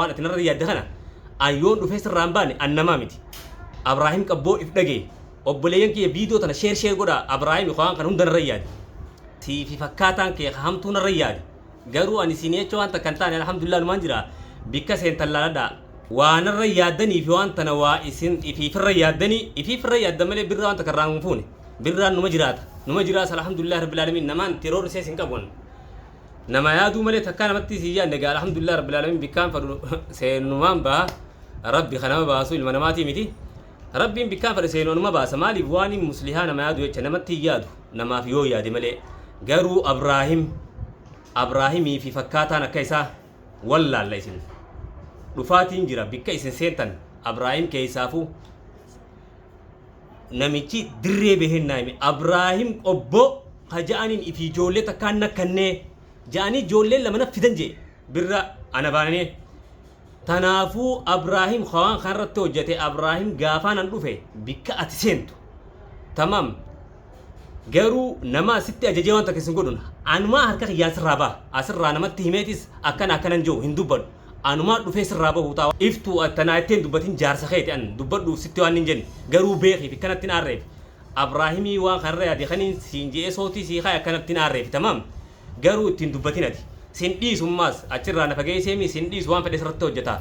Waan ati narra yaadde kana an yoon dhufee sirraa hin baane an namaa miti. Abraahim Qabboo if dhagaye. Obboleeyyan kiyya, viidiyoo tana share share godhaa. Abraahim waan kana hunda narra yaade. Siifi fakkaataan kee ka hamtuu narra yaade. Garuu ani siin jecha waan takka hin taane, alhamdulillah, numaan jira. Bikka seentan laaladhaa. Waa narra yaaddanii fi waan tana waa isin ifiifirra yaaddanii, ifiifirra yaaddan malee birraa waan takka irraa hin fuune. Birraan numa jiraata. Numa jiraas, alhamdulillah rabbil alamin, namaan itti roorrisees hin qabu. Nama yaaduu malee takkaa namatti si yaadne gaa. Alhamdulillah rabbil alamin, bikkaan fadhu seenumaan baha. Rabbi kan nama baasu ilma namaatii miti. Rabbiin bikkaan fadhe seenu anuma baasa. Maaliif? Waan muslihaa nama yaadu jecha namatti hin yaadu, namaaf yoo yaade malee. Garuu Abraahim, Abraahimii fi fakkaataan akka isaa wallaalla isin dhufaatiin jira bikka isin seentan. Abraahim keessaafuu namichi dirree baheen naa hime. Abraahim Qobboo ka ja'aniin ifi ijoollee takkaan nakkannee ja'anii ijoolleen lama na fidan jee birra ana baananii. Tanaafuu Abraahim waan kanarratti hojjete. Abraahim gaafaan an dhufe bikka ati seentu tamaam. Garuu nama asitti ajajee waan takka isin godhun anumaa harka kiyyaan sirraa baha. Asirraa namatti himeetis akkana akkanan jiru hin dubbadhu. Anumaa dhufee sirraa bahu ta'a. Iftuu tanaa ittiin dubbatin, jaarsa keeti, an dubbadhuuf sitti waan hin jenne. Garuu beekiif akkanatti hin aarreef. Abraahimii waan kanarra yaade kaniin siin je'ee sootii sii kaa'e akkanatti hin aarreef, tamaam. Garuu ittiin dubbatin, ati sin dhiisummaas achirraa na fageesseemi, sin dhiisu, waan fedhe sirratti hojjeta.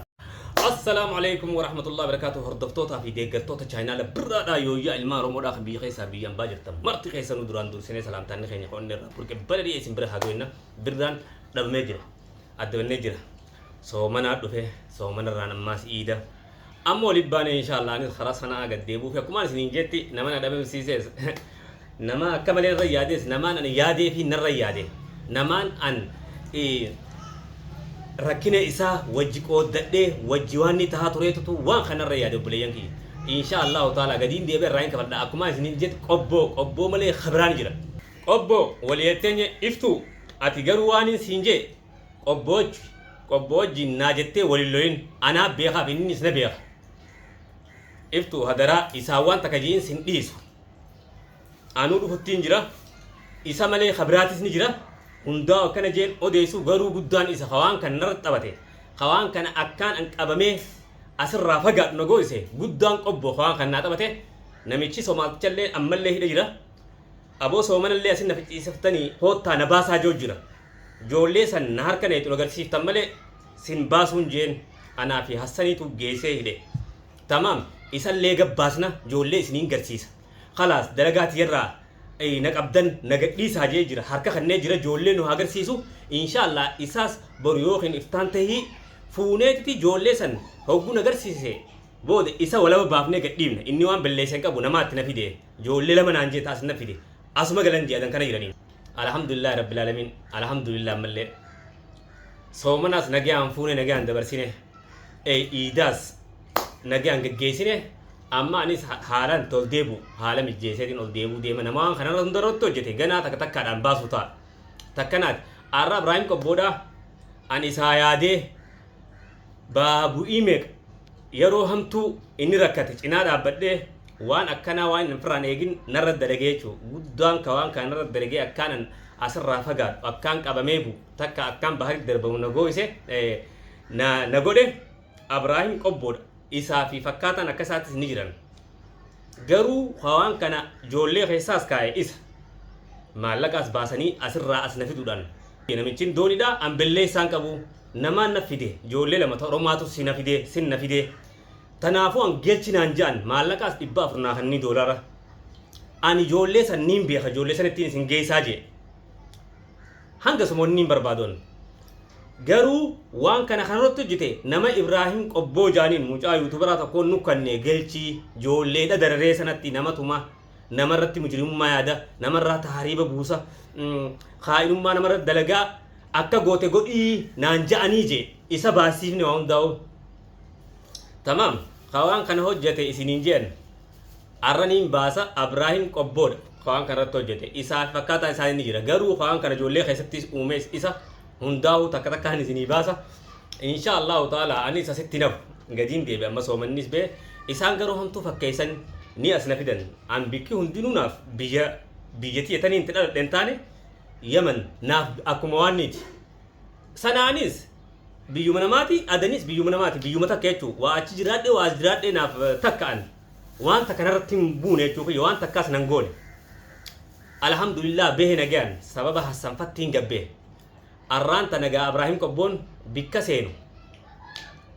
Assalaamu alaikum warahmatullahi wabarakatuh. Hordoftootaa fi deeggartoota chaayinaala Birraadhaa, yooyyaa ilmaan Oromoodhaa kan biyya keessaa biyya ambaa jirtan marti keessanuu, duraan dursinee salaamtaanni keenya qonni irraa burqe baladhee isin bira haa goenna. Birraan dhabamee jira, addabannee jira. Soomanaa dhufe, soomanarraan ammaas iida amma waliin baane. Inshaallah anis karaa sanaa gad deebi'uuf akkumaan isiniin jetti, nama na dhabamsiisees, nama akka malee narra yaadees, namaan ani yaadee fi narra yaade, namaan an rakkina isaa wajji qooddadhee wajji waan ni tahaa tureetutu waan kanarra yaade. Obboleeyyan kiyya, insha Allahu taala gadiin deebi'e irraa hin kafadha. Akkuma isiniin jetti, Qobboo, Qobboo malee kabiraan jira. Qobboo waliyatteenye. Iftuu, ati garuu waan hin siin jee, Qobboo wajjin naa jettee walin loyin. Anaa beekaaf innis na beeka. Iftuu, hadaraa isaan waan takka ji'in sin dhiisu. Anuu dhufuttiin jira. Isa malee kabiraatis ni jira. Hundaa akkana jeen odeessu, garuu guddaan isa kawaan kan narra taphate, kawaan kana akkaan an qabamee asirraa fagaadhu na gooyse, guddaan Qobboo kawaan kan naa taphate. Namichi Somaaltichallee ammallee hidha jira. Aboo, soomanallee asin na ficciisaftanii koottaa na baasaa joo jira. Joollee san na harka neetu agarsiiftan malee sin baasuun jeen. Anaa fi Hassaniitu geessee hidhe. Tamaam, isallee gabbaasna, joollee isiniin garsiisa. Khalaas, dalagaa tiyyarraa na qabdan na gadhiisaa jee jira. Harka kannee jira, joollee nu haa agarsiisu. Inshaallah isaas boru yookiin iftaan tahii fuuneetiti joollee san hogguu na agarsiise booda isa walaba baafnee gadhiifna. Inni waan balleessa hin qabu, namaatti na fide. Joollee lama naan jee taas na fide. Asuma galan jee adan kana jiranii. Alhamdulillah rabbil alamin, alhamdulillah. Ammallee soomanaas nagayaan fuune, nagayaan dabarsine, iidaas nagayaan geggeessine. Amma anis haalaan itti ol deebu haala mijjeesseetiin ol deebuu deema. Nama waan kanarra hundarratti hojjete ganaa takka takkaadhaan baasu ta'a. Takkanaati arra Ibraahim Qobboodhaa an isaa yaadee baabu'ii meeqa yeroo hamtuu inni rakkate cinaa dhaabbadhee waan akkanaa waan hin firraan eegin narra dalagee jechuu. Guddaan ka waan kana narra dalagee akkaan an asirraa fagaadhu, akkaan qabamee bu takka akkaan baharitti darbamu na gooyse, na godhe Abraahim Qobboodha. Isaa fi fakkaataan akka isaattis ni jiran. Garuu waan kana ijoollee keessaas kaa'e isa. Maallaqaas baasanii asirraa as na fiduudhaan. Namichi dooniidha, an belleessaan qabu, namaan na fide, ijoollee lama ta Oromaatu si na fide, sin na fide. Tanaafuu an gelchi naan ja'an, maallaqaas 400 naa kannii doolara. Ani ijoollee san niin beeka, ijoollee san ittiin isin geessaa jee. Hanga sumoonni hin barbaadoon. Garuu waan kana kanarratti hojjete nama Ibraahim Qobboo jaaniin mucaa yuutubaraa tokkoon nukkanne galchii ijoolleedha dararee sanatti nama tuma, namarratti mujrimummaa yaada, namarraa tahariiba buusa, kaa'inummaa namarratti dalagaa akka goote godhii naan ja'anii jee isa baasiifne waa hundaa'u. Tamaam, ka waan kana hojjete isiniin je'an arraniin baasa. Abraahim Qobboodha ka waan kana irratti hojjete. Isaa fi fakkaataan isaa ni jira. Garuu ka waan kana ijoollee keessattis uumees isa. Hundaa'u takka takkaan isinii baasa. Insha Allahu ta'ala anis asitti nafu gadiin deebi. Amma soomannis bee isaan garuu hamtuu fakkeessan ni as na fidan. An bikki hundinuu naaf biyya, biyya tiyya taniin itti dhaladhe hin taane. Yaman naaf akkuma waan niiti. Sanaanis Biyyuma namaati, Adanis biyyuma namaati, biyyuma takka jechuu. Waa achi jiraadhe, waa as jiraadhe, naaf takka. An waan takka narratti hin buune jechuu kiyya, waan takkaas nan goone. Alhamdulillah, behe nagayan sababa Hassanfattiin gabbee. Arraan tana gaa Abraahim Qobboon bikka seenu,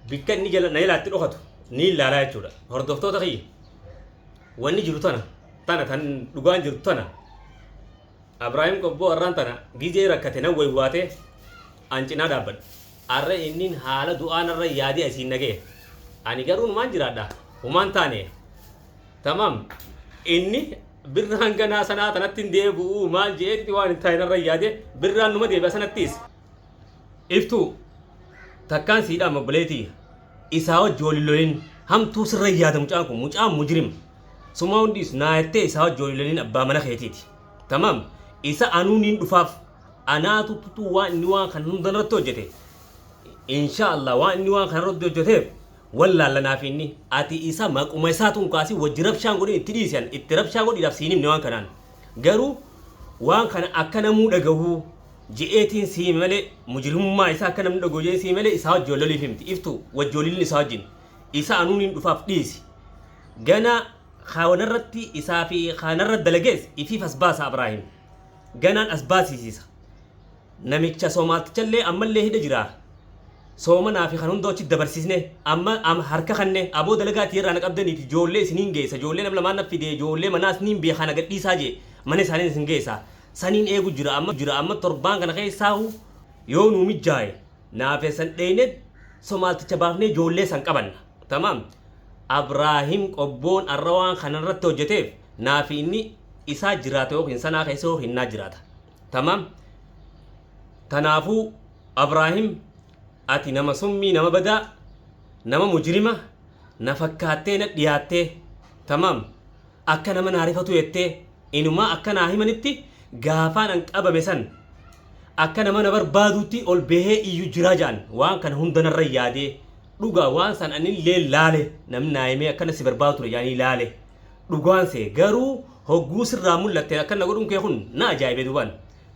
bikka inni jala na jalaatti dhokatu ni ilaalaa jechuudha. Hordoftoota kiyya, wanni jiru tana tana tan dhugaan jirtu tana. Abraahim Qobboo arraan tana gizee rakkate nan waywaatee an cinaa dhaabbadha. Arra innin haala du'aa narra yaadee asiin naga'e. Ani garuu numaan jiraadha. Humaan taane. Tamaam. Inni birraan ganaa sanaa tanatti hin deebi'u maal je'eetiti waan hin taane narra yaade, birraan numa deebi'a sanattis. Iftuu, takkaan siidhaan obboleetii isaa wajji wal hin lolin, hamtuu sirra yaada. Mucaan kun mucaan mujrim sumaa hundiis naa jettee isaa wajji wal hin lolin, abbaa mana keetiiti. Tamaam, isa anuu niin dhufaaf, anaatu tutuu waan inni waan kana hunda irratti hojjete. Insha Allah, waan inni waan kana irratti hojjeteef wallaallanaaf inni ati isa maquma isaatuun kaasii wajji rabshaan godhin, itti dhiisan itti rabshaa godhiidhaaf siin himne. Waan kanaan garuu waan kana akka namuu dhagahuu je'eetiin sii hime malee, mujrimummaa isaa akka namni dhagahu je'ee sii hime malee, isaa wajji wal loliif himti. Iftu, wajji walilin isaa wajjin, isa anuun hin dhufaaf, dhiisi. Gana kanarratti isaa fi kanarra dalagees ifiif as baasa. Abraahim ganaan as baasisiisa. Namicha Soomaaltichallee ammallee hidha jira. Soomanaa fi kan hunda achi dabarsisne amma harka kanne aboo dalagaa irraa na qabdaniiti, ijoollee isiniin geessa, ijoollee nam lamaan na fide, ijoollee manaas niin beekaa, na gadhiisaa jee, mana isaanii isin geessa. Saniin eegu jira amma jira. Amma torbaan kana keessaahu yoo nuu mijjaaye naafessan dheeyne Somaalticha baafnee ijoollee san qabanna. Tamaam. Abraahim Qobboon arra waan kanarratti hojjeteef naafi inni isaa jiraata yookiin sanaa keessa yookiin naa jiraata. Tamaam. Tanaafuu Abraahim, ati nama summii, nama badaa, nama mujrima na fakkaattee na dhiyaattee, tamaam, akka nama naarifatu jettee, inumaa akka naa himanitti gaafaan an qabame san akka nama na barbaadutti ol bahee iyyu jiraa ja'an. Waan kana hunda narra yaadee dhugaa waan san anillee laale, namni naa himee akkana si barbaadu ture jaanii laale dhugaan see. Garuu hogguu sirraa mul'atte akkana godhuun kee kun na ajaa'ibe. Dubaan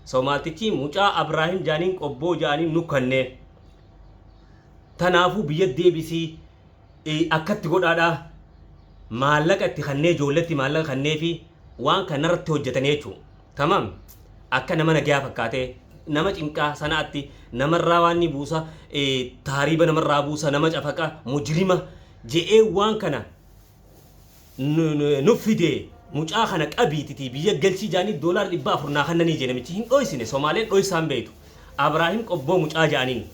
Somaaltichi mucaa Abraahim jaaniin, Qobboo jaaniin nukkannee, tanaafuu biyya deebisii akkatti godhaadhaa maallaqa itti kannee, ijoolletti maallaqa kannee fi waan kanarratti hojjetanii jechuudha. Tamaam, akka nama nagayaa fakkaatee nama cinqaa sanaatti namarraa waan ni buusa, taariiba namarraa buusa, nama cafaqa mujrima je'ee waan kana nu fide. Mucaa kana qabiititi biyya galchii jaanii $400 naa kannanii jee namichi. Hin dhoysine, Somaaleen dhoysaan beeytu. Abraahim Qobboo mucaa ja'aniin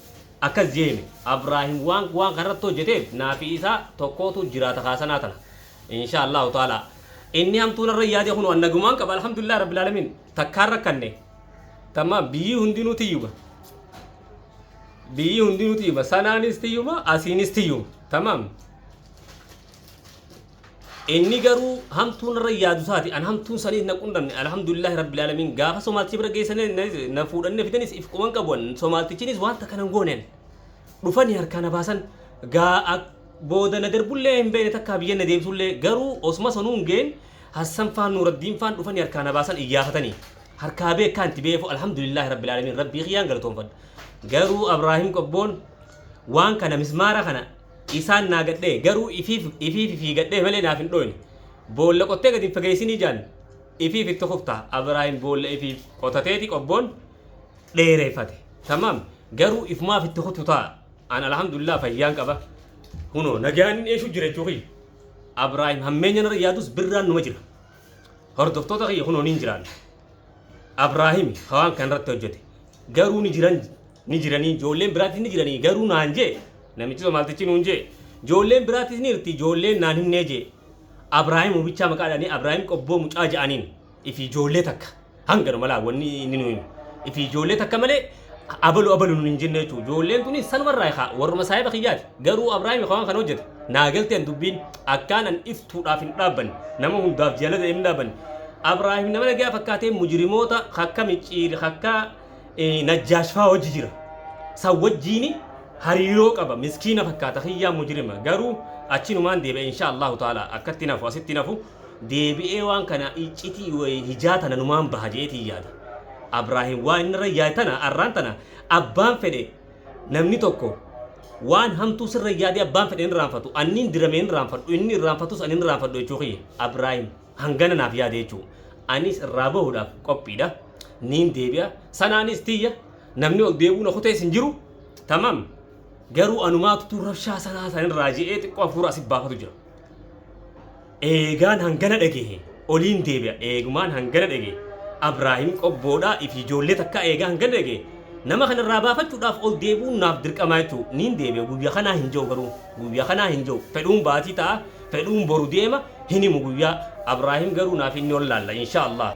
akkas jeeme. Abraahim waan kanarratti hojjeteef naafi isaa tokkootu jiraata kaasanaa tana, insha Allahu taala. Inni hamtuun irra yaade kun annagumaan qaba. Alhamdulillah rabbil alamin, takkaan rakkanne. Tamam, biyyi hundinuu tiyyuma, biyyi hundinuu tiyyuma, sanaanis tiyyuma, asiinis tiyyuma. Tamam, inni garuu hamtuun irra yaadu isaati, an hamtuun saniis na qunnamne. Alhamdulillahi rabbil alamin. Gaafa Somaaltichi bira geessanii na fuudhanne fidanis if quban qabu. Somaaltichinis waan takka nan gooneen, dhufanii harkaa na baasan. Gaa booda na darbullee hin beekne, takkaa biyya na deebisullee. Garuu osuma sanuu hin geen Hassan faan, Nuuraddiin faan dhufanii harkaa na baasan, iyyaafatanii harkaa beekaan itti beefu. Alhamdulillahi rabbil alamin, rabbii kiyyaan galatoonfadha. Garuu Abraahim Qobboon waan kana mismaara kana isaan naa gadhee, garuu ifiif ifiif ifii gadhee malee naaf hin dhoyne. Boolla qottee gadi hin fageessinii jaan, ifiif itti kufta. Abraahim boolla ifiif qotateeti Qobboon dheereeffate. Tamaam, garuu ifumaaf itti kutu ta'a. An alhamdulillah fayyaan qaba, kunoo nagaan inni eeshu jira jechuu kiyya. Abraahim hammeenya narra yaadus birraan numa jira. Hordoftoota kiyya, kunoo niin jiraan. Abraahim waan kanarratti hojjete garuu ni jiran, ni jiranii, ijoolleen biraatis ni jiranii. Garuu naan jee namichi Somaaltichi, nuun jee, ijoolleen biraatis ni jirti, ijoolleen naan himnee jee. Abraahim hubichaa maqaadhaanii Abraahim Qobboo mucaa ja'aniin ifi ijoollee takka hanga malaa wanni inni nu himu ifi ijoollee takka malee abalu abalu nun hin jenne jechuudha. Ijoolleen tuni sanumarraa haa warruma saahiba kiyyaati. Garuu Abraahim waan kana hojjete naa galteen dubbiin akkaan an iftuudhaaf hin dhaabbanne, nama hundaaf jaalata hin dhaabbanne. Abraahim nama nagaa fakkaatee mujrimoota akka micciiri, akka Najjaash faa hojii jira. San wajjiini hariiroo qaba, miskiina fakkaata kiyyaa mujrima. Garuu achinumaan deebi'e, insha Allahu taala, akkatti nafu asitti nafu deebi'ee waan kana iccitii hijaa tana numaan baha jeetii yaada. Abraahim waan inni irra yaade tana arraan tana abbaan fedhe namni tokko Waan hamtuu sirra yaadee abbaan fedhe hin irraanfatu. Anniin diramee hin irraanfadhu, inni irraanfatus ani hin irraanfadhu jechuu kiyya. Abraahim hangana naaf yaade jechuu. Anis irraa bahuudhaaf qophiidha. Niin deebi'a. Sanaanis tiyya namni ol deebi'uu na kutees hin jiru. Tamam. Garuu anumaatutu rabshaa sanaa sanirraa je'ee xiqqoo hafuura asif baafatu jira. Eegaan hangana dhagehe oliin deebi'a. Eegumaan hangana dhagehe Abraahim qobboodhaa ifi ijoollee takkaa eegaa hangana dhagehe nama kanarraa baafachuudhaaf ol deebi'uun naaf dirqamaa jechuu. Niin deebi'a guyya kanaa hin jiru garuu guyya kanaa hin jiru. Fedhuun baatii ta'a, fedhuun boru deema hin himu guyyaa. Abraahim garuu naaf inni ol laalla insha Allah.